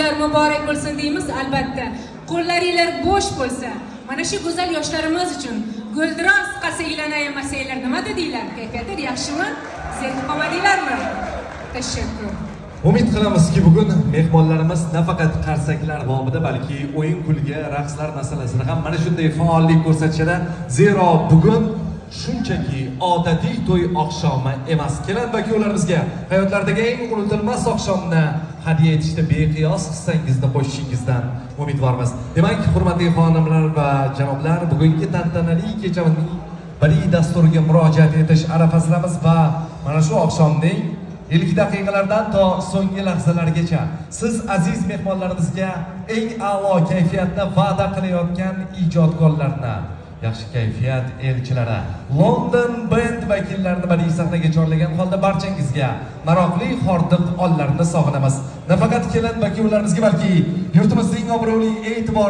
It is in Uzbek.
To'ylar muborak bo'lsin deymiz, albatta. Qo'llaringlar bo'sh bo'lsa, mana shu go'zal yoshlarimiz uchun guldiroz qarsaklarni ayamasanglar nima dedinglar? Kayfiyatlar yaxshimi? Zerikib qolmadinglarmi? Tashakkur. Umid qilamizki, bugun mehmonlarimiz nafaqat qarsaklar nomida, balki o'yin kulgi, raqslar masalasida ham mana shunday faollik ko'rsatishadi. Zero bugun shunchaki odatiy to'y oqshomi emas. Kelin va kuyovlarimizga hayotlaridagi eng unutilmas oqshomni hadya etishda beqiyos hissangizni qo'shishingizdan umidvormiz. Demak, hurmatli xonimlar va janoblar, bugungi tantanali kechamizning badiiy dasturiga murojaat etish arafasidamiz va mana shu oqshomning ilk daqiqalardan to so'nggi lahzalargacha siz aziz mehmonlarimizga eng a'lo kayfiyatni va'da qilayotgan ijodkorlarni, yaxshi kayfiyat elchilari, London Band vakillarini badiiy sahnaga chorlagan holda barchangizga maroqli hordiq onlarini sog'inamiz. Nafaqat kelin va kuyovlarimizga, balki yurtimizning obro'li e'tibor